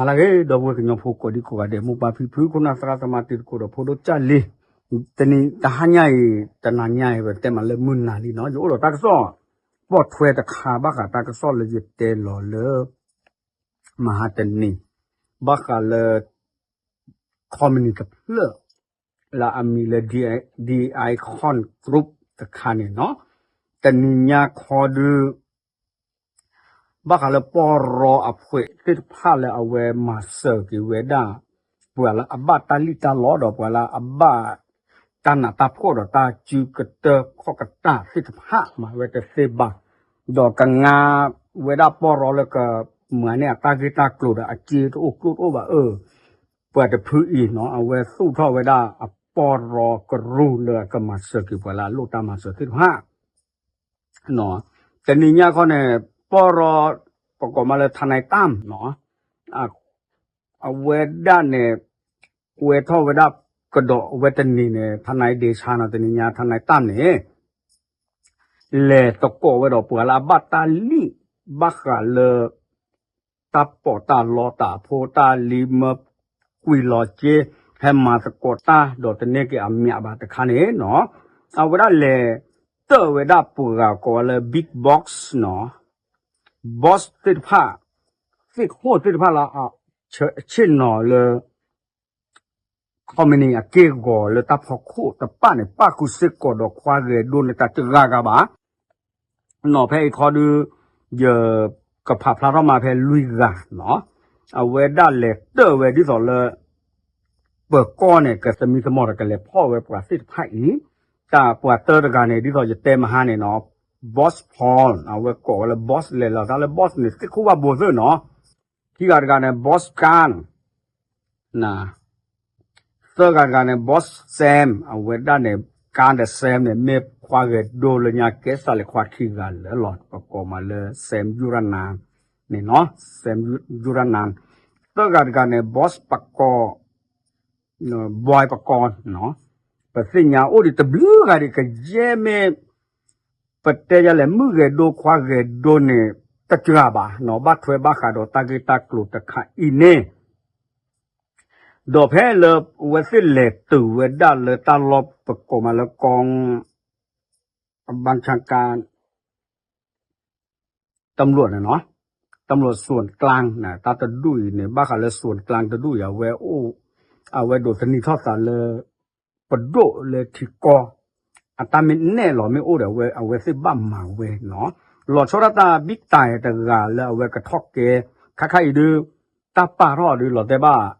ဟါလၢအဂ့ၤ ဒီပုၢ်ဝဲၢ်ကညီဖိကိးဒံကိးဂၤဒဲး မိၢ်ပၢ်ဖံဖု ခိၣ်နၢ်သရၣ်သမါ တံၤသကိးဒီးဖိဒိၣ်ကၢ်လံၤ, တနံၤတဟါညါအံၤ တနၤညါအံၤ ပတဲမးလၢမုၢ်နၤလံနီၤ, ယအိၣ်ဒီးတၢ်ကစီၣ် ပိာ်ထွဲတခါ ဘၣ်ဃးတၢ်ကစီၣ်လၢယတဲလီၤလၢ မဟါတနံၤ ဘၣ်ဃးလၢ ခီမနံၤတဖျၢၣ် လၢအမံၤလၢ DI Con Group တခါန့ၣ်နီၤ, တနံၤညါခီဒု ဘၣ်ဃးလၢပီၢ်ရီအဖှဲးသ့ၣ်တဖၣ်လၢအဝဲမၤစၢၤက့ၤဝဲဒၣ် ပှၤလၢအဘၣ်တၢ်လံၣ်တၢ်လီဒီးပှၤလၢအဘၣ်တၢ်နးတၢ်ဖှီၣ်ဒီးတၢ်စုကတၢၢ်ခီၣ်ကတၢ်သ့ၣ်တဖၣ် မၤဝဲတသ့ဘၣ်, ဒီးကငါဝဲဒၣ်ပီၢ်ရီလၢကမၤန့ၢ်အတၢ်ဂ့ၢ်တၢ်ကျိၤဒီးအစ့တအိၣ်ကျိၣ်တအိၣ်ဘၣ်အၢ ပှၤတဖုအံၤနီၤ အဝဲသူၣ်ထီၣ်ဝဲဒၣ်အပီၢ်ရီကရူၢ်လၢအကမၤစၢၤက့ၤပှၤလၢအလိၣ်တၢ်မၤစၢၤသ့ၣ်တဖၣ် တနံၤညါခီန့ၣ် ပီၢ်ရီ ပကိးမးလၢ ထနၢၣ်တၢမ်နီၤ အဝဲဒၣ်န့ၣ် ကွဲထီၣ်ဝဲဒၣ်ကဒီးအဝဲတနံၤန့ၣ် ထနၢၣ်ဒ့ဆါနီၤ တနံၤညါ ထနၢၣ်တၢမ်န့ၣ် လဲၤသကိးဝဲဒီးပှၤလၢအဘၣ်တၢ်လံၣ် ဘၣ်ဃးလၢ တၢ်ပီးတၢ်လီတၢ်ဖိတၢ်လံၤမၢကွံာ်လီၤက့ ဟဲမၤသကိးတၢ်ဒီးတန့ၢ်က့ၤအမံၤအဘၣ်တခါန့ၣ်နီၤ အဝဲဒၣ်လဲၤတၢၢ်ဝဲဒၣ်ပှၤကိးဝဲလၢ big boss နီၤ boss သ့ၣ်တဖၣ် သ့ၣ်ခိၣ်သ့ၣ်တဖၣ်လၢ ဆ့ၣ်နီၤလၢ ခီမနံၤအက့ၢ်အဂီၤလၢတၢ်ဖီခိၣ်တဖၣ်န့ၣ် ပၣ်ဃုာ်စ့ၢ်ကီးဒီးခွါဂဲၤဒိန့ၣ်တၢ်တဂၤဂၤဘၣ် နီၤ ဖဲအံၤခီဒု ယကဖးဖျါထီၣ်မးဖဲလွံၢ်ဂၤနီၤ အဝဲဒၣ်လဲၤတၢၢ်ဝဲဒ်သိးလၢ ပၢၤကီၢ်န့ၣ် ကသမံသမိးဒီးကလဲၤဖီၣ်ဝဲပှၤသ့ၣ်တဖၣ်အံၤ တၢ်ပှၤတၢတဂၤန့ၣ် ဒ်သိးယတဲမဟါန့ၣ်နီၤ Boss Paul အဝဲကိးဝဲလၢ Boss လဲၤလီၤသးလၢ Boss န့ၣ် သ့ၣ်ခိၣ်ဘၣ်ဘိသ့ၣ်နီၤ ခံဂၤတဂၤန့ၣ် Boss Kan သၢဂၤတဂၤန့ၣ် Boss Sam အဝဲဒၣ်န့ၣ် Kan ဒီး Sam န့ၣ် မ့ၢ်ခွါဂဲၤဒိလၢညါကဲစၢ်လၢခွါခံဂၤလၢလီၤ ပကိးမးလၢ Sam Yurana န့ၣ်နီၤ Sam Yurana သၢဂၤတဂၤန့ၣ် Boss ပကိး Boy ပကိးနီၤ ပသ့ၣ်ညါအိၣ်ဒံးတဘျုးဂၤဒံးကယဲၢ်မ့ၢ် ပတဲယၤလဲၣ် မုၣ်ဂဲၤဒိခွါဂဲၤဒိန့ၣ် တစှၤဘၣ်နီၤ ဘၣ်ထွဲဘၣ်ဃးဒီးတၢ်ဂ့ၢ်တၢ်ကျိၤတခါအံၤန့ၣ် ဒီးဖဲလၢအဝဲသ့ၣ်လဲၤတုၤဝဲဒၣ်လၢတၢ်လီၢ်ပကိးမးလၢကီ ဘၣ်ဆၣ်ကါ ตำรวจန့ၣ်နီၤ ตำรวจส่วนกลาง တၢ်တဒူၣ်အံၤန့ၣ် ဘၣ်ဃးလၢ ส่วนกลาง တဒူၣ်အံၤ အဝဲအိၣ် အဝဲဒိးသန့ၤထီၣ်သးလၢ ပဒိၣ်လၢထံကီၢ် အတၢ်မ့ၢ်နဲၣ်လီၤမ့ၢ်အိၣ်ဒီး အဝဲသ့ၣ်ဘၣ်မၤဝဲနီၤ လီၤဆီဒၣ်တၢ်ဘံၣ်တၢ်တဂၤလၢအဝဲကထီၣ်ကဲ ခါခါအံၤဒု တၢ်ပာ်ထီၣ်ဒုလီၤတဲာ်ဘၣ်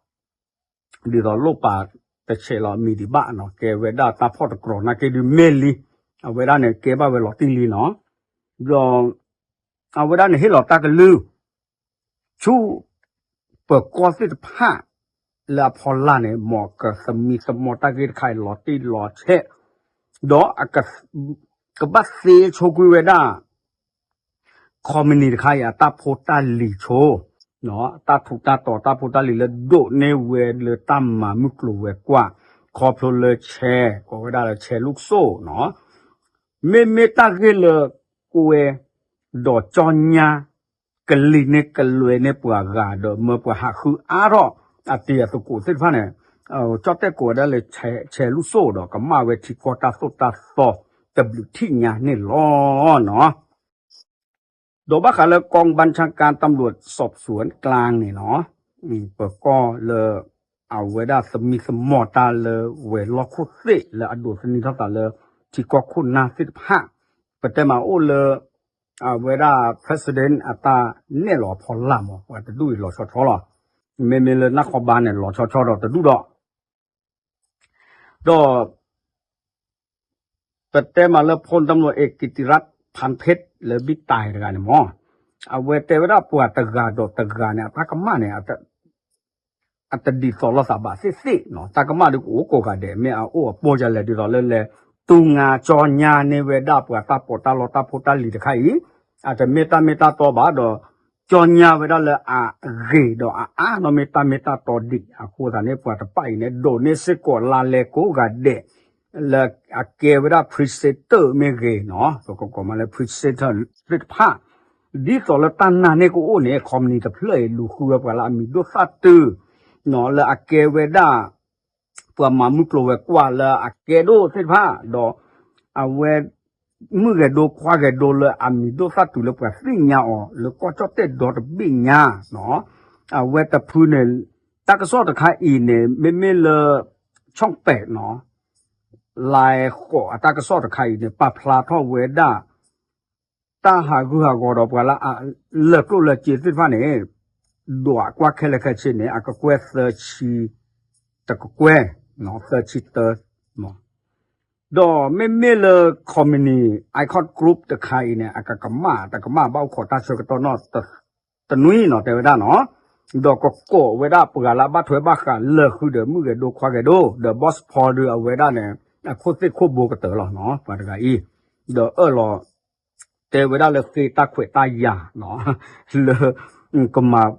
ဒ်သိးလိၣ်ပာ်တဆဲးလီၤအမံၤဒံးဘၣ်နီၤ ကဲဝဲဒၣ်တၢ်ဖီၣ်တကြီၤနာ်က့ဒုမ့ၢ်လံ အဝဲဒၣ်န့ၣ်ကဲဘၣ်ဝဲလီၤတံၢ်လံနီၤ ဒီး အဝဲဒၣ်န့ၣ်ဟ့ၣ်လီၤတၢ်ကလုၢ် ဆူ ပၢၤကီၢ်သ့ၣ်တဖၣ် လၢအဖီလာ်န့ၣ် မ်ကသမံသမိးတၢ်ဂ့ၢ်တခါအံၤလီၤတံၢ်လီၤဆဲး ဒီး ကဘၣ်သ့ဆိကွံာ်ဝဲဒၣ် ခီမနံၤတခါအံၤ အတၢ်ဖိတၢ်လံၤဆိ တၢ်ထူးတၢ်တီၤတၢ်ဖိတၢ်လံၤလၢဒိးန့ၢ်ဝဲလၢတၢ်မၤမုၢ်ကျိၤဝဲၤကွာ် ခီဖျိလၢဆဲး ကိးဝဲဒၣ်လၢဆဲးလူၣ်စိၣ်နီၤ မ့မ့ၢ်တၢ်ဂ့ၢ်လၢကွဲ ဒီးကၠီညါ ကလံၤန့ၢ်ကလွဲန့ၢ်ပှၤဂၤဒီးမၢပှၤဟးဃုအါထီၣ် အတံၤအသကိးသ့ၣ်တဖၣ်န့ၣ် ကၠီတဲာ်ကိးဝဲဒၣ်လၢဆဲးလူၣ်စိၣ်ဒီးကမၣ်ဝဲထံကီၢ်တၢ်သိၣ်တၢ်သီတဘျုးထံၣ်ညါန့ၣ်လီၤနီၤ ဒီးဘၣ်ဃးလၢ กองบัญชาการตำรวจสอบสวนกลางန့ၣ်နီၤ ပၢၤကီၢ်လၢ အဝဲဒၣ်သမံသမိးတၢ်လၢဝဲၤလီၢ်ခိၣ်သ့ၣ်လၢအဒိးသန့ၤထီၣ်သးလၢ ထံကီၢ်ခိၣ်နၢ်သ့ၣ်တဖၣ် ပတဲမးအိၣ်လၢ အဝဲဒၣ် president အတၢ်နဲၣ်လီၤအဖီလာ်မး ပှၤတဒူၣ်အံၤလီၤဆီဆီလီၤ မ့မ့ၢ်လၢနၢ်ခီဘါန့ၣ် လီၤဆီဆီဒီးတဒူၣ်ဒီး ဒီး ပတဲမးလၢ พลตำรวจเอกกิติรัตน์ พานเพชร လၢဘံၣ်တၢ်တဂၤန့ၣ်မး အဝဲတဲဝဲဒၣ်ပှၤတဂၤဒီးတဂၤန့ၣ် အတၢ်ကမၣ်န့ၣ် အတဒ်သိးလိာ်သးဘၣ်သ့ၣ်သ့ၣ်နီၤ တၢ်ကမၣ်ဒုးကအိၣ်ကိးဂၤဒဲး မ့ၢ်အအိၣ်အပီၢ်ယၤလဲၣ် ဒ်သိးလၢလဲၤတူၢ်ငါကၠီညါန့ၢ်ဝဲဒၣ်ပှၤတၢ်ပီးတၢ်လီတၢ်ဖိတၢ်လံၤတခါအံၤ အတမ့ၢ်တၢ်မ့ၢ်တၢ်တီဘၣ်ဒီး ကၠီညါဝဲဒၣ်လၢအဂ့ၤဒီးအအါနီၢ်မ့ၢ်တၢ်မ့ၢ်တၢ်တီဒံးအဃိသတးန့ၣ် ပှၤတဖၣ်အံၤန့ၣ် ဒိးန့ၢ်စ့ၢ်ကီးလါလဲကိးဂၤဒဲး လၢအကဲဝဲဒၣ် president မ့ၢ်ဂ့ၤနီၤ ပကကိးမးလၢ president သ့ၣ်တဖၣ် ဒ်သိးလၢတၢ်နာ်န့ၢ်ကအိၣ်န့ၣ် ခီပနံၣ်တဖျၢၣ်အံၤ လူၤဃုဝဲပှၤလၢအမံၤဒိၣ်သၣ်တုၤ လၢအကဲဝဲဒၣ် ပှၤမၤမုၢ်ကျိၤဝဲၤကွာ်လၢအကဲဒိၣ်သ့ၣ်တဖၣ် ဒီး အဝဲ မုၣ်ဂဲၤဒိခွါဂဲၤဒိလၢအမံၤဒိၣ်သၣ်တုၤလၢပှၤသ့ၣ်ညါအီၤလၢကီၢ်ကၠီၣ်တဲၣ်ဒီတဘ့ၣ်ညါ အဝဲတဖုန့ၣ် တၢ်ကစီၣ်တခါအံၤန့ၣ် မ့မ့ၢ်လၢ ဆီၣ်ပဲးနီၤ လၢဃိးအတၢ်ကစီၣ်တခါအံၤန့ၣ် ပာ်ဖျါထီၣ်ဝဲဒၣ် တၢ်ဟးဂူာ်ဟးဂီၤဒီးပှၤလၢအလၢာ်ကျိၣ်လၢာ်စ့သ့ၣ်တဖၣ်န့ၣ် ဒွးကွၢ်ခဲလၢာ်ခဲဆ့န့ၣ် အကကွဲၢ်သၢဆံ တကကွဲၢ် သၢဆံတၢ ဒီးမ့မ့ၢ်လၢ ခီပနံၣ် Icon Group တခါအံၤန့ၣ် အကကမၣ်တကမၣ်ဘၣ်အိၣ်ခိးတၢ်ဆၢကတီၢ်နီၢ်တနွံနီၤ တဲဝဲဒၣ်နီၤ, ဒီးကကိးဝဲဒၣ်ပှၤလၢအဘၣ်ထွဲဘၣ်ဃးလၢာ်ဃုာ်ဒီးမုၣ်ဂဲၤဒိခွါဂဲၤဒိ ဒီး Boss Paul ဒုးအဝဲဒၣ်န့ၣ် အခိၣ်သ့ၣ်ခိၣ်ဘိကတၢၢ်လီၤနီၤ ပှၤတဂၤအံၤ, ဒီးအၢၣ်လီၤ တဲဝဲဒၣ်လၢဃ့တၢ်ခွဲးတၢ်ယာ် လၢ ကမၤ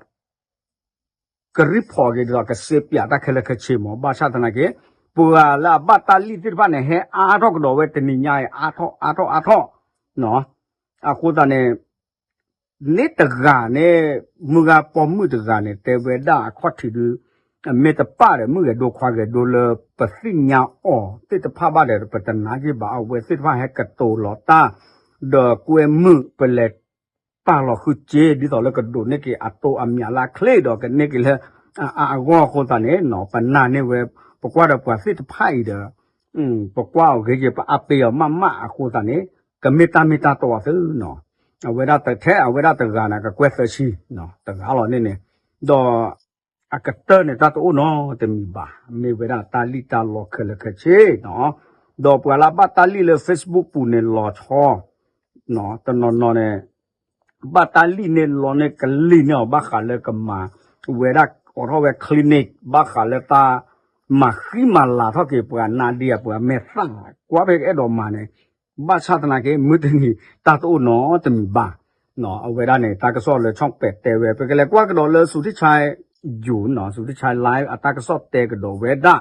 ကရံၣ်ဖီၣ်က့ၤဒီးကစ့ပၠးတၢ်ခဲလၢာ်ခဲဆ့မး ဘၣ်ဆၣ်သနာ်က့ ပှၤလၢအဘၣ်တၢ်လံၣ်သ့ၣ်တဖၣ်န့ၣ် ဟဲအါထီၣ်ကဒီးဝဲတနံၤညါအံၤ အါထီၣ်အါထီၣ်အါထီၣ် အဃိသတးန့ၣ် န့ၣ်တဂၤန့ၣ် မုၢ်ဂၤပိာ်မုၣ်တဂၤန့ၣ် တဲဝဲဒၣ်အခီၣ်ထံးဒု မ့ၢ်တပၣ်ဒီးမုၣ်ဂဲၤဒိခွါဂဲၤဒိလၢပသ့ၣ်ညါအီၤသ့ၣ်တဖၣ်ဘၣ်ဒီး ပတနာ်က့ဘၣ် အဝဲသ့ၣ်တဖၣ်ဟဲကတိၤလီၤတၢ် ဒီးကွဲမုာ်ပလဲၤ ပာ်လီၤဃုာ်စ့ ဒ်သိးလၢကဒိးန့ၢ်က့ၤအတိၢ်အမံၤလၢအချ့ဒီးကန့ၢ်က့ၤလၢ အအါအဂီၢ်အဃိသတးန့ၣ်နီၤ ပနာ်န့ၢ်ဝဲ ပကွၢ်ဒီးပှၤသ့ၣ်တဖၣ်အံၤဒီး ပကွၢ်အီၤဂ့ၤက့ၤ ပအါပ့ၤအီၤမးမးအဃိသတးန့ၣ် ကမ့ၢ်တၢ်မ့ၢ်တၢ်တီအသ့နီၤ အဝဲဒၣ်တထဲအဝဲဒၣ်တဂၤန့ၣ် ကကွဲၢ်သၢဆံ တဂၤလီၤန့ၣ်န့ၣ် ဒီး အကတၢၢ်န့ၣ် တၢ်တအိၣ်နီတမံၤဘၣ် မ့ၢ်ဝဲဒၣ်တၢ်လံၣ်တၢ်လီခဲလၢာ်ခဲဆ့နီၤ ဒီးပှၤလၢအဘၣ်တၢ်လံၣ်လၢ Facebook ပူၤန့ၣ်လီၤဆီ တနီၤနီၤန့ၣ် ဘၣ်တၢ်လံၣ်န့ၢ်လီၤန့ၢ်ကလံၢ်န့ၢ်အီၤ ဘၣ်ဃးလၢကမၤဝဲဒၣ်အိးထီၣ်ဝဲ clinic ဘၣ်ဃးလၢတၢ်မၤဃံမၤလၤထီၣ်က့ၤပှၤနါဒ့အပှၤမဲာ်သၣ် ကွၢ်ဖဲကအဲၣ်ဒိးမၤန့ၣ် ဘၣ်ဆၣ်သနာ်က့ မုၢ်တနံၤတၢ်တအိၣ်နီတမံၤဘၣ် အဝဲဒၣ်န့ၣ် တၢ်ကစီၣ်လၢဆီၣ်ပဲးတဲဝဲ ပကလဲၤကွၢ်ကဒီးလၢ စူၤထံဆါ ယူၤ စူၤထံဆါ live အတၢ်ကစီၣ်တဲကဒီးဝဲဒၣ်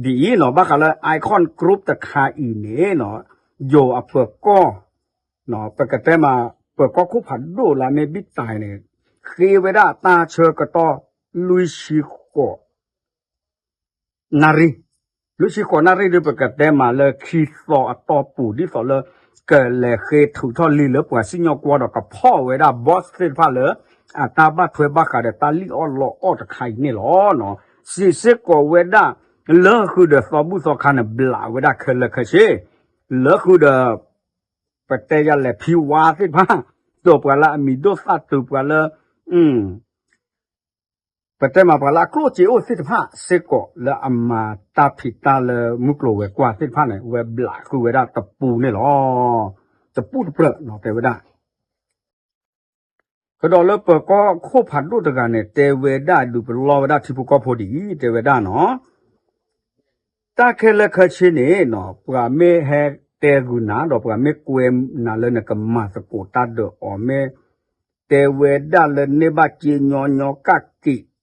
ဒ်အံၤနီၤ ဘၣ်ဃးလၢ Icon Group တခါအံၤန့ၣ်နီၤ ယိၤအပၢၤကီၢ် ပကတဲမး ပၢၤကီၢ်ခိၣ်ဖးဒိၣ်လၢအမ့ၢ်ဘံၣ်တၢ်န့ၣ် ဃ့ဝဲဒၣ်တၢ်ဆၢကတီၢ် လွံၢ်ဆံဃိး နၣ်ရံၣ်, လွံၢ်ဆံဃိးနၣ်ရံၣ်ဒုး ပကတဲမးလၢခံသီအတီၢ်ပူၤ ဒ်သိးလၢ ကလဲၤဃ့ထုးထီၣ်လံာ်လၢပှၤစံၣ်ညီၣ်ကွီၢ်ဒီးကဖီၣ်ဝဲဒၣ် boss သ့ၣ်တဖၣ်လၢ အတၢ်ဘၣ်ထွဲဘၣ်ဃးဒီးတၢ်လံၣ်အီၣ်လီအီၣ်တခါအံၤန့ၣ်လီၤ. စံးစ့ၢ်ကီးဝဲဒၣ် လၢဃုာ်ဒီးသီဘူၣ်သီခါန့ၣ် ဘျးဝဲဒၣ်ခဲလၢာ်ခဲဆ့ လၢဃုာ်ဒီး ပတဲယၤလဲၣ် ဖံဝါသ့ၣ်တဖၣ် ဒီးပှၤလၢအမံၤဒိၣ်သၣ်တုၤပှၤလၢ ပတဲမးပှၤလၢအကျိၣ်စ့အိၣ်သ့ၣ်တဖၣ်စ့ၢ်ကီး လၢအမၤတၢ်ဖံးတၢ်လၢမုၢ်ကျိၤဝဲၤကွာ်သ့ၣ်တဖၣ်န့ၣ် ဝဲဘျးဃုာ်ဝဲဒၣ်တပူၤန့ၣ်လီၤ. တပူၤတပြၢးနီၤ တဲဝဲဒၣ် ကဒီးလၢပၢၤကီၢ်ခိၣ်ဖးဒိၣ်တဂၤန့ၣ် တဲဝဲဒၣ်ဒုးပလီၢ်ဝဲဒၣ်ထံဖိကီၢ်ဖိဒ်အံၤ တဲဝဲဒၣ်နီၤ တၢ်ခဲလၢာ်ခဲဆ့န့ၣ်နီၤ ပှၤမ့ၢ်ဟဲတဲဂုာ်နၤ ဒီးပှၤမ့ၢ်ကွဲနၤလၢနကမၤသကိးတၢ်ဒီးအီၤ မ့ၢ်တဲဝဲဒၣ်လၢန့ၢ်ဘၣ်စ့ညီညီကၣ်က့ၤ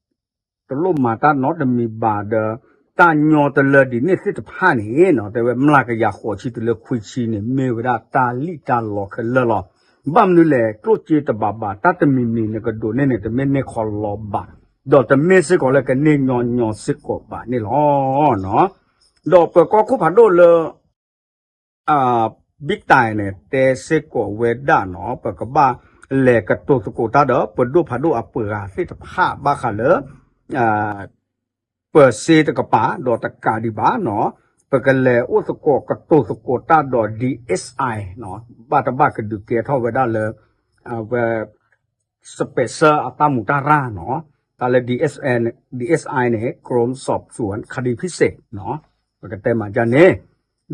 တလိၣ်မၤတၢ်နီတမံၤဘၣ်ဒီး တၢ်ညီတလၢဒ်န့ၣ်သ့ၣ်တဖၣ်န့ၣ်နီၤ တဲဝဲမျးကယၤဃိးဆံတုၤလၢခွံဆံန့ၣ် မ့ၢ်ဝဲဒၣ်တၢ်လံၣ်တၢ်လီခဲလၢာ်လီၤ. ဘၣ်မနုၤလဲၣ် ကျိၣ်စ့တဘၣ်ဘၣ် တၢ်တမံၤမံၤနကဒိးန့ၢ်န့ၣ် တမ့ၢ်န့ၢ်ခီလီၤဘၣ် ဒီးတမ့ၢ်စ့ၢ်ကီးလၢကန့ၢ်ညီညီစ့ၢ်ကီးဘၣ်န့ၣ်လီၤ. ဒီးပၢၤကီၢ်ခိၣ်ဖးဒိၣ်လၢ ဘံၣ်တၢ်န့ၣ် တဲစ့ၢ်ကီးဝဲဒၣ်နီၤ ပကဘၣ်လဲၤကတိၤသကိးတၢ်ဒီး ပဒိၣ်ဖးဒိၣ်အပှၤသ့ၣ်တဖၣ်ဘၣ်ဃးလၢ ပၢၤစ့တကပၤ ဒီးတကးဒံးဘၣ်နီၤ ပကလဲၤအိၣ်သကိးကတိၤသကိးတၢ်ဒီး DSI နီၤ ဘၣ်တဘၣ်ကဒုးကဲထီၣ်ဝဲဒၣ်လၢ အဝဲ စပဲးစၢအတၢ်မူးတၢ်ရၢ်နီၤ တၢ်လၢ DSI န့ၣ် DSI န့ၣ် กรมสอบสวนคดีพิเศษနီၤ ပကတဲမးဒ်န့ၣ်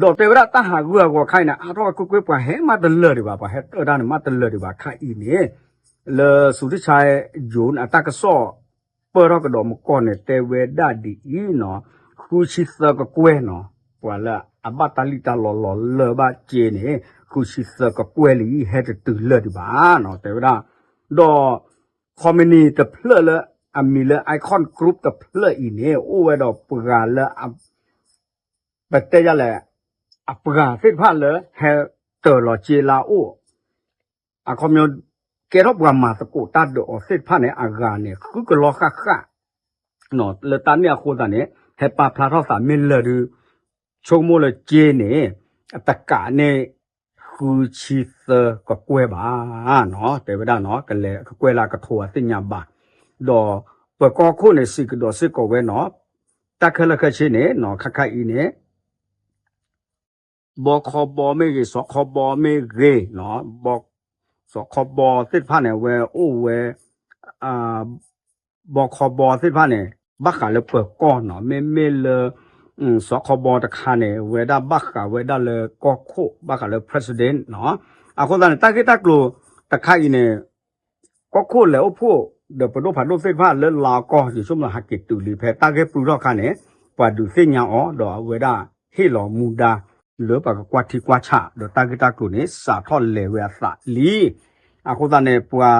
ဒီးတဲဝဲဒၣ်တၢ်ဟးဂူာ်ဟးဂီၤခါအံၤန့ၣ် အါထီၣ်ကွ့ၢ်ကွ့ၢ် ပှၤဟဲမးတလၢာ်ဒံးဘၣ် ပှၤဟဲတၢၢ်တၢ်န့ၣ် မးတလၢာ်ဒံးဘၣ် ခါအံၤန့ၣ် လၢ စူၤထံၣ်ဆါ ယူၤ အတၢ်ကစီၣ် ပၢၢ်ထီၣ်ကဒီးမကီၢ်န့ၣ် တဲဝဲဒၣ်ဒ်အံၤနီၤ ဃုဆံသၢကကွဲၢ်နီၤ ပှၤလၢအဘၣ်တၢ်လံၣ်တၢ်လီလီၤလၢဘၣ်စ့န့ၣ် ဃုဆံသၢကကွဲၢ်လံ ဟဲတတုၤလၢာ်ဒံးဘၣ်နီၤ တဲဝဲဒၣ် ဒီး ခီပနံၣ်တဖျၢၣ်လၢအမံၤလၢ Icon Group တဖျၢၣ်အံၤန့ၣ် အိၣ်ဝဲဒီးပှၤလၢ ပတဲယၤလဲၣ် အပှၤသ့ၣ်တဖၣ်လၢဟဲတၢၤလီၤစ့လၢအအိၣ် အခီပညီ ကဲထီၣ်ပှၤမၤသကိးတၢ်ဒီးအီၤသ့ၣ်တဖၣ်န့ၣ် အဂၤန့ၣ် ဃုကလီၢ်ဃၣ်ဃၣ် လၢတၢ်န့ၣ်အဃိသတးန့ၣ် ဟဲပာ်ဖျါထီၣ်သးမ့ၢ်လၢာ်ဒုး ဆိကမိၣ်လၢက့န့ၣ် တကးန့ၣ် ဃုဆံသၢကကွဲၢ်ဘၣ်နီၤ တဲဝဲဒၣ်နီၤ ကလဲၤကကွဲၢ်လၢအကထိအသ့ၣ်ညါဘၣ်. ဒီးပၢၤကီၢ်ခိၣ်န့ၣ် စံးကဒီးစ့ၢ်ကီးဝဲနီၤ တၢ်ခဲလၢာ်ခဲဆ့န့ၣ်နီၤ ခါခါအံၤန့ၣ် ဘီခီဘီမ့ၢ်ဂ့ၤ စီၤခီဘီမ့ၢ်ဂ့ၤနီၤ စီၤခီဘီသ့ၣ်တဖၣ်န့ၣ် အဝဲအိၣ်ဝဲ ဘီခီဘီသ့ၣ်တဖၣ်န့ၣ် ဘၣ်ဃးလၢပၢၤကီၢ်နီၤ မ့မ့ၢ်လၢ စီၤခီဘီတခါန့ၣ် ဝဲဒၣ်ဘၣ်ဃးဝဲဒၣ်လၢကီၢ်ခိၣ် ဘၣ်ဃးလၢ president နီၤ အဃိသတးန့ၣ် တၢ်ဂ့ၢ်တၢ်ကျိၤတခါအံၤန့ၣ် ကီၢ်ခိၣ်လဲၤအိၣ်ဖှိၣ် ဒီးပဒိၣ်ဖးဒိၣ်သ့ၣ်တဖၣ်လၢလါအီကီၢ် ယဆိကမိၣ်ဟးက့ၤတုၤလံ ဖဲတၢ်ဂ့ၢ်ပျုၢ်ထီၣ်ခါန့ၣ် ပှၤဒုးသ့ၣ်ညါအီၤ ဒီးအဝဲဒၣ်ဟ့ၣ်လီၤမူဒါ လၢပှၤကကွၢ်ထံကွၢ်ဆး ဒီးတၢ်ဂ့ၢ်တၢ်ကျိၤန့ၣ် စးထီၣ်လဲၤဝဲအသးလံ. အဃိသတးန့ၣ် ပှၤ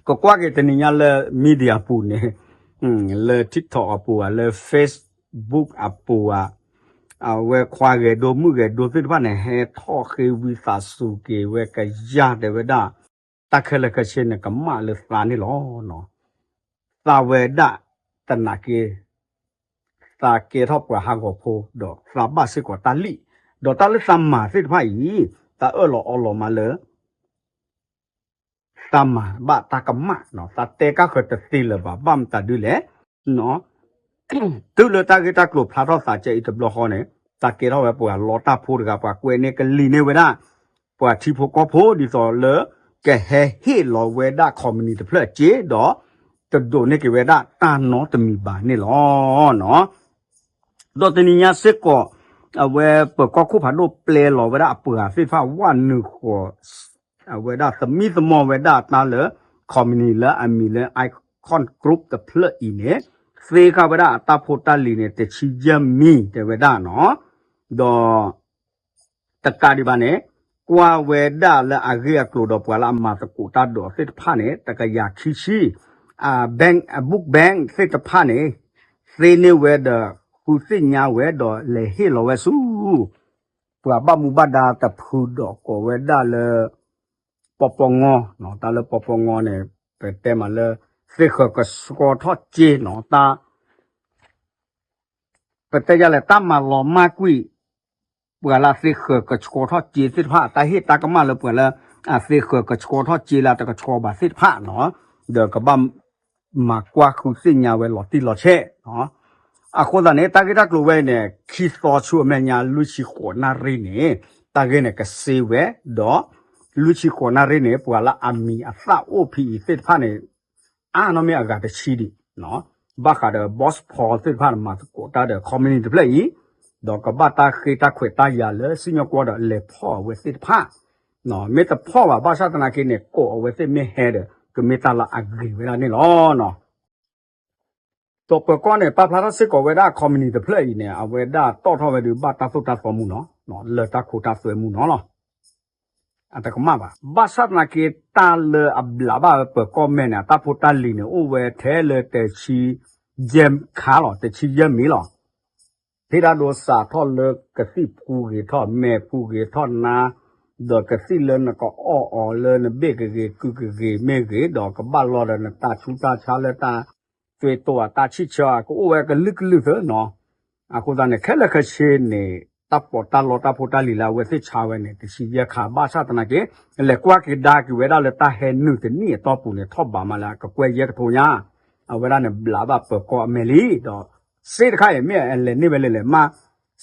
ကကွၢ်က့ၤတနံၤညါလၢ media အပူၤန့ၣ် လၢ TikTok အပူၤဧါ လၢ Facebook အပူၤဧါ အဝဲခွါဂဲၤဒိမုၣ်ဂဲၤဒိသ့ၣ်တဖၣ်န့ၣ် ဟဲထီၣ်ဃ့ဝံသးစူၤက့ၤဝဲကယၢ် တဲဝဲဒၣ် တၢ်ခဲလၢာ်ခဲဆ့န့ၣ် ကမၣ်လၢသးန့ၣ်လီၤ. သးဝဲဒၣ်တနာ်က့ သးကဲထီၣ်ပှၤဟးဂီၤဖိ ဒီးသးဘၣ်စ့ၢ်ကီးတၢ်လံၣ်, ဒီးတၢ်လၢသးမၤသ့ၣ်တဖၣ်အံၤ သးအၢၣ်လီၤအီလီၤမးလၢ သးမၤဘၣ်တၢ်ကမၣ်, သးတဲကၢ်ဃၢၤတသ့လၢၤဘၣ်, ဘၣ်မတၤဒ်လဲၣ်, တုၤလၢတၢ်ဂ့ၢ်တၢ်ကျိၤဖျါထီၣ်သးကဲအံၤတဘျီဃီန့ၣ်, သးကဲထီၣ်ဝဲပှၤလီတၢ်ဖိတဂၤ, ပှၤကွဲန့ၢ်ကလံၤန့ၢ်ဝဲဒၣ် ပှၤထံဖိကီၢ်ဖိ ဒ်သိးလၢ ကဟဲဟ့ၣ်လီၤဝဲဒၣ် ခီပနံၣ်တဖျၢၣ်အစ့ ဒီး တဒိးန့ၢ်က့ၤဝဲဒၣ်တၢ်နီတမံၤဘၣ်န့ၣ်လီၤ. ဒီးတနံၤညါစ့ၢ်ကီး အဝဲပၢၤကီၢ်ခိၣ်ဖးဒိၣ်ပျဲလီၤဝဲဒၣ်အပှၤသ့ၣ်တဖၣ် ဝဲနုာ်ဃီၤ အဝဲဒၣ်သမံသမိးဝဲဒၣ်တၢ်လၢ ခီပနံၣ်လၢအမံၤလၢ Icon Group တဖျၢၣ်အံၤန့ၣ် သ့ဃာ်ဝဲဒၣ်အတၢ်ဖိတၢ်လံၤန့ၣ် တဆံယဲၢ်မံၤ တဲဝဲဒၣ်နီၤ, ဒီး တကးဒံးဘၣ်န့ၣ် ကွၢ်ဝဲဒၣ်လၢအဂ့ၢ်အကျိၤဒီးပှၤလၢအမၤသကိးတၢ်ဒီးသ့ၣ်တဖၣ်န့ၣ် တကယၤခံဆံ အ bank အ book bank သ့ၣ်တဖၣ်န့ၣ် သ့န့ၢ်ဝဲဒီး ဃုသ့ၣ်ညါဝဲဒီးလဲၤဟ့ၣ်လီၤဝဲဆူ ပှၤဘၣ်မူဘၣ်ဒါတဖုဒီးကိးဝဲဒၣ်လၢ ပီပီငီ, တၢ်လၢပီပီငီန့ၣ် ပတဲမးလၢ သ့ၣ်ဃၢၤကဆှီထီၣ်စ့နီၤ, တၢ် ပတဲယၤလဲၣ် တၢ်မၤလီၤမၢ်ကွံာ် ပှၤလၢအသ့ၣ်ဃၢၤကဆှီထီၣ်စ့သ့ၣ်တဖၣ်, တၢ်ဟ့ၣ်တၢ်ကမၣ်လၢပှၤလၢ အသ့ၣ်ဃၢၤကဆှီထီၣ်စ့လၢတကဆှီဘၣ်သ့ၣ်တဖၣ်နီၤ, ဒီးကဘၣ် မၤကွၢ်ဃုသ့ၣ်ညါဝဲလီၤတံၢ်လီၤဆဲး, အဃိသတးန့ၣ် တၢ်ဂ့ၢ်တၢ်ကျိၤဝဲအံၤန့ၣ် ခံသီဆူအမဲာ်ညါ လွံၢ်ဆံဃိးနၣ်ရံၣ်န့ၣ် တၢ်ဂ့ၢ်န့ၣ်ကစ့ဝဲ, ဒီး လွံၢ်ဆံဃိးနၣ်ရံၣ်န့ၣ် ပှၤလၢအမံၤအသၣ်အိၣ်ဖဲအံၤသ့ၣ်တဖၣ်န့ၣ် အါနီၢ်မ့ၢ်အဂၤတဆံဒံး, ဘၣ်ဃးဒီး boss ဖိသ့ၣ်တဖၣ်န့ၣ် မၤသကိးတၢ်ဒီး ခီပနံၣ်တဖျၢၣ်အံၤ, ဒီးကဘၣ်တၢ်ဃ့တၢ်ခွဲးတၢ်ယာ်လၢစံၣ်ညီၣ်ကွီၢ်ဒီးလဲၤဖီၣ်အဝဲသ့ၣ်တဖၣ်, မ့ၢ်တဖီၣ်ဘၣ် ဘၣ်ဆၣ်သနာ်က့န့ၣ် ကိးအဝဲသ့ၣ်မ့ၢ်ဟဲဒီး ကမ့ၢ်တၢ်လၢအဂ့ၤဝဲဒၣ်န့ၣ်လီၤ. ဒီးပၢၤကီၢ်န့ၣ် ပာ်ဖျါထီၣ်စ့ၢ်ကီးဝဲဒၣ် ခီပနံၣ်တဖျၢၣ်အံၤန့ၣ် အဝဲဒၣ်တီၣ်ထီၣ်ဝဲဒုးဘၣ်တၢ်သိၣ်တၢ်သီမူနီၤ, လၢတၢ်ခိတၢ်သွဲမူနီၤလီၤ. အတကမၣ်ဘၣ်. ဘၣ်ဆၣ်သနာ်က့ တၢ်လၢအဘျးဘၣ်ဝဲပၢၤကီၢ်မဲာ်န့ၣ် အတၢ်ဖိတၢ်လံၤန့ၣ် အိၣ်ဝဲထဲလၢတဆံယဲၢ်ခါလီၤ, တဆံယဲၢ်မံၤလီၤ. ဖဲဒၣ်ဒိစးထီၣ်လၢကသံၣ်ဖူဂ့ၤထီၣ် မဲာ်ဖူဂ့ၤထီၣ်နါ, ဒီးကသံၣ်လၢနကအီၣ်အီၤလၢနဘ့ၣ်ကဂ့ၤကုကဂ့ၤမ့ၢ်ဂ့ၤ, ဒီးကဘၣ်လီၤဒီးနတၢ်ဆူးတၢ်ဆါလၢတၢ် သွဲတိၤအတၢ်ဆံၣ်ဆၢ ကအိၣ်ဝဲကလုာ်ကလုာ်သၢနီၤ. အဃိသတးန့ၣ် ခဲလၢာ်ခဲဆ့န့ၣ် တၢ်ပီးတၢ်လီတၢ်ဖိတၢ်လံၤလၢအဝဲသ့ၣ်ဆါဝဲန့ၣ် တဆံယဲၢ်ခါ ဘၣ်ဆၣ်သနာ်က့ လဲၤကွၢ်က့ၤဒါက့ၤဝဲဒၣ်လၢတၢ်ဟဲနုာ်တနံၣ်အတီၢ်ပူၤန့ၣ် ထီၣ်ဘးမးလၢအကကွဲၢ်ယဲၢ်ကထိညါ, အဝဲဒၣ်န့ၣ် ဘျးဘၣ်ပၢၤကီၢ်အမဲာ်လံ, ဒီးစ့တခါအံၤ မ့ၢ်အလဲၤန့ၢ်ဝဲလဲၤလဲၤမး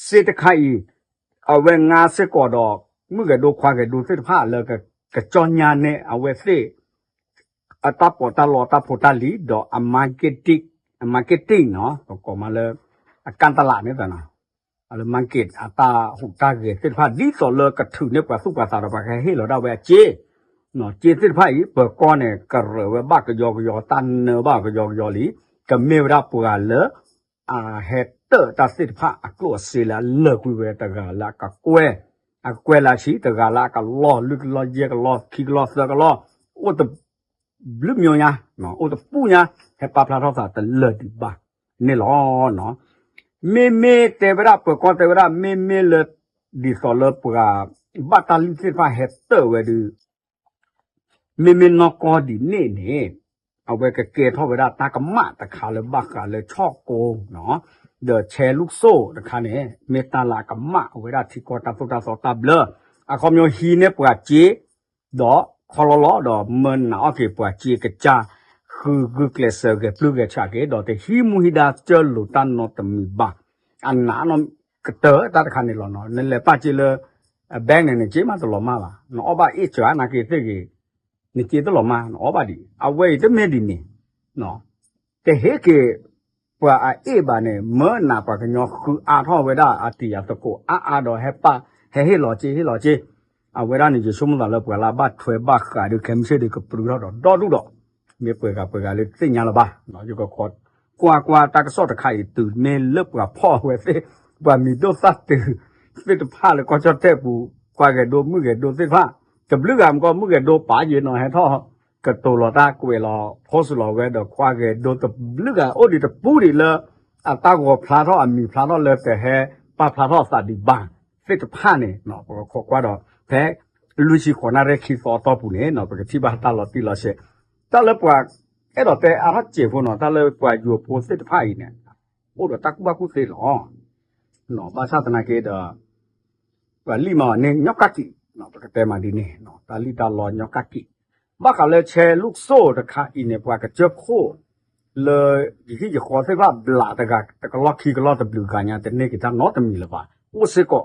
စ့တခါအံၤ အဝဲငါစ့ၢ်ကီးဒီး မုၣ်ဂဲၤဒိခွါဂဲၤဒိသ့ၣ်တဖၣ်လၢ ကကၠီညါန့ၢ်အဝဲသ့ၣ် အတၢ်ပီးတၢ်လီတၢ်ဖိတၢ်လံၤ ဒီးအ marketing, အ marketing နီၤ, ပကိးမးလၢ အကၣ်တလးန့ၣ် လၢ market အတၢ်ဟူးတၢ်ဂဲၤသ့ၣ်တဖၣ် ဒ်သိးလၢကထုးန့ၢ်ပှၤသူၣ်ပှၤသးဒီးပှၤကဟဲဟ့ၣ်လီၤဒၣ်ဝဲအစ့ စ့သ့ၣ်တဖၣ်အံၤ ပၢၤကီၢ်န့ၣ် ကရၢၢ်ဝဲဘၣ်ကယီကယီ တၢ်နၢဘၣ်ကယီကယီလံ, ကမ့ၢ်ဝဲဒၣ်ပှၤလၢ အဟဲတၢၣ်တၢ်သ့ၣ်တဖၣ်အကျိၣ်အစ့လၢအလၢာ်ကွံာ်ဝဲ တဂၤလၢအကကွဲၢ်, အကကွဲၢ်လၢအဆံး တဂၤလၢအကလီၢ် လွံၢ်ကလီၢ် ယဲၢ်ကလီၢ် ခံကလီၢ် သၢကလီၢ် အိၣ်တဘျုးမညီညါ, အိၣ်တပူၤညါ ဟဲပာ်ဖျါထီၣ်သးတလၢာ်ဒံးဘၣ်န့ၣ်လီၤ. မ့မ့ၢ်တဲဝဲဒၣ် ပၢၤကီၢ်တဲဝဲဒၣ် မ့မ့ၢ်လၢ ဒ်သိးလၢပှၤ ဘၣ်တၢ်လံၣ်သ့ၣ်တဖၣ်ဟဲတၢၣ်ဝဲဒုး မ့မ့ၢ်နီၢ်ကီၢ်ဒ်န့ၣ်န့ၣ် အဝဲကကဲထီၣ်ဝဲဒၣ်တၢ်ကမၣ်တခါလၢဘၣ်ဃးလၢဆီၣ်ကိ ဒီးဆဲလူၢ်စိၣ်တခါန့ၣ် မ့ၢ်တၢ်လၢအကမၣ်ဝဲဒၣ်ထံကီၢ်တၢ်သိၣ်တၢ်သီတၢ်ဘျၢ, အခီပညီဟံးန့ၢ်ပှၤစ့ ဒီးခီလီၤလီၤဒီးမၢနးအီၣ်က့ၤပှၤစ့ကစၢ် ဃုဂုာ်ကျဲးစၢးဂဲၤပျုၢ်ဂဲၤဆးက့ၤ ဒီးတဟံးမူဟံးဒါစၢၢ်လိာ်တၢ်နီတမံၤဘၣ်. အနးနီၢ်ကတၢၢ်တၢ်တခါန့ၣ်လီၤနီၤ. နလဲၤပာ်စ့လၢ bank န့ၣ် နစ့မးတလီၤမၢ်ဘၣ်, နအီၣ်ဘၣ်အ့ၣ်စၢၤနာ်က့ၤသ့ၣ်ဂ့ၤ နစ့တလီၤမၢ် နအီၣ်ဘၣ်ဒံး. အဝဲအံၤတမ့ၢ်ဒ်န့ၣ် တဟ့ၣ်က့ၤပှၤအအ့ၣ်ဘၣ်န့ၣ် မၢနးပှၤကညီဃုအါထီၣ်ဝဲဒၣ်အတံၤအသကိးအါအါဒီးဟဲပာ် ဟဲဟ့ၣ်လီၤစ့ဟ့ၣ်လီၤစ့, အဝဲဒၣ်န့ၣ် ယဆိကမိၣ်သးလၢပှၤလၢအဘၣ်ထွဲဘၣ်ဃးဒီးခဲမုၢ်ဆ့ၣ်ဒီးကပြုထီၣ်ဒီးဒီဒူၣ်ဒီး မ့ၢ်ပှဲၤဂၤပှဲၤဂၤလၢတသ့ၣ်ညါလၢၤဘၣ်, ယကခိးကွၢ်ကွၢ်တၢ်ကစီၣ်တခါအံၤ တုၤမ့ၢ်လၢပှၤဖီၣ်ဝဲသ့ၣ် ပှၤမံၤဒိၣ်သၣ်တုၤသ့ၣ်တဖၣ်လၢကီၢ်ကၠီၣ်တဲၣ်ပူၤ ကွၢ်ဂဲၤဒိမုၣ်ဂဲၤဒိသ့ၣ်တဖၣ်, တဘျုးဂၤမ့ၢ်ကီၢ်မုၣ်ဂဲၤဒိပာ်ယ့ၤနီၤ ဟဲထီၣ်ကတိၤလီၤတၢ်ကွဲးလီၤ post လီၤဝဲဒီးကွၢ်ဂဲၤဒိတဘျုးဂၤအိၣ်ဒံးတပူၤဒံးလၢ အတၢ်ဂီၤဖျါထီၣ်အမံၤဖျါထီၣ်လၢတဟဲပာ်ဖျါထီၣ်သးဒံးဘၣ်သ့ၣ်တဖၣ်န့ၣ် ပကခိးကွၢ်ဒီး ဖဲလွံၢ်ဆံဃိးနၣ်ရံၣ်ခံသီအတီၢ်ပူၤန့ၣ် ပကထံၣ်ဘၣ်တၢ်လီၤတံၢ်လီၤဆဲး တၢ်လၢပှၤအဲၣ်ဒိးတဲအါထီၣ်စဲးဖိနီၤ တၢ်လၢပှၤယိၤဖိသ့ၣ်တဖၣ်အံၤန့ၣ် အိၣ်ဒီးတၢ်ကူၣ်ဘၣ်ကူၣ်သ့လီၤ. ဘၣ်ဆၣ်သနာ်က့ဒီး ပှၤလံၣ်မၤအီၤန့ၣ် ညီကၣ်ကံး, ပကတဲမးဒ်န့ၣ် တၢ်လံၣ်တၢ်လီညီကၣ်ကံး, ဘၣ်ဃးလၢဆဲလူၢ်စိၣ်တခါအံၤန့ၣ် ပှၤကစၢၢ်ခိၣ် လၢယဟံၣ်ယဃီသ့ၣ်တဖၣ်ဘျးတဂၤတကလီၢ်ခံကလီၢ်တဘျုးဂၤညါ တန့ၢ်က့ၤတၢ်နီတမံၤလၢၤဘၣ် အိၣ်စ့ၢ်ကီး,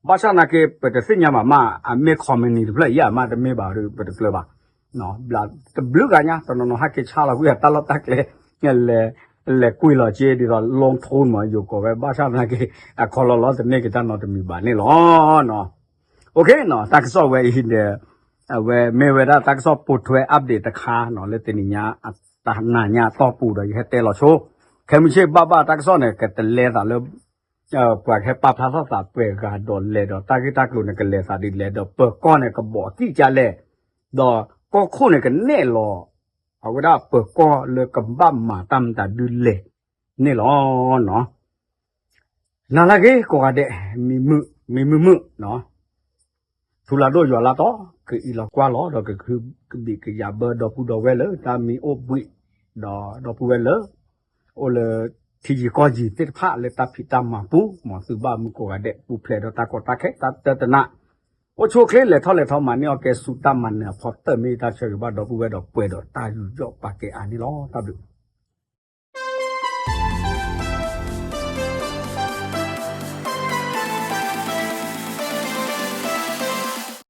ဘၣ်ဆၣ်သနာ်က့ ပတသ့ၣ်ညါဘၣ်မး အမ့ၢ် company တဖျၢၣ်အံၤမး တမ့ၢ်ဘၣ်ဒီး ပတကျၢၤဘၣ် ဘျးတဘျုးဂၤညါ တနီၤနီၤဟဲက့ၤဆါလီၤကွံာ်အတၢ်လီၢ်တၢ်ကျဲ လဲၤကွံာ်လီၤစ့ဒ်သိး loan ထူမး ယိၤကိးဝဲ ဘၣ်ဆၣ်သနာ်က့ အခီလီၤလီၤတန့ၢ်က့ၤတၢ်နီတမံၤဘၣ်န့ၣ်လီၤ. တၢ်ကစီၣ်ဝဲအံၤဒီး အဝဲမ့ၢ်ဝဲဒၣ်တၢ်ကစီၣ်ပိာ်ထွဲ update တခါနီၤ လၢတနံၤညါ တနၤညါအတီၢ်ပူၤဒီး ယဟဲတဲလီၤဆိ ခဲမုၢ်ဆ့ၣ်ဘၣ်ဘၣ်တၢ်ကစီၣ်န့ၣ် ကတလဲသးလၢ ပှၤကဟဲပာ်ဖျါထီၣ်သးပှဲၤဂၤဒီးလဲၤဒီးတၢ်ဂ့ၢ်တၢ်ကျိၤန့ၣ် ကလဲၤသးဒ်လဲၣ်ဒီးပၢၤကီၢ်န့ၣ် ကဘီးအကံၢ်ကလဲၣ်, ဒီးကီၢ်ခိၣ်န့ၣ် ကနဲၣ်လီၤ အဝဲဒၣ်ပၢၤကီၢ်လၢကဘၣ်မၤတၢ်မတၤဒုလဲၣ်န့ၣ်လီၤ. နၤလၢအဂ့ၤကိးဂၤဒဲး မံမုာ်မုာ် ထူလၢဒိၣ်ယွၤလၢတီ ကအံးလီၤကွၢ်လီၤ ဒီးကဟုကဘံးကယာ်ဘၢဒီပုၢ်ဒီဝဲၢ်လၢတၢ်မံအိၣ်ဘှံး, ဒီးဒီပုၢ်ဝဲၢ်လၢ အိၣ်လၢထံယံၤကီၢ်ယံၤသ့ၣ်တဖၣ်လၢတၢ်ဖံးတၢ်မၤပူၤ မ်သုဘၣ်မုာ်ကိးဂၤဒဲး ပူၤဖျဲးဒီးတၢ်ကီတၢ်ခဲတၢ်တၢတနး, အိၣ်ဆူၣ်အိၣ်ချ့လဲၤထီၣ်လဲၤထီမၤန့ၢ်အီၣ်ကဲဆူတၢ်မၤနၢၤအဖီတၢၢ် မ့ၢ်ယတၢ်ဆၢဂ့ၤဘၣ်ဒီပုၢ်ဝဲၢ်ဒီးပှဲၤဒီးတၢ်ယူးယီၣ်ပာ်ကဲအါန့ၣ်လီၤ. တၢ်ဘျုး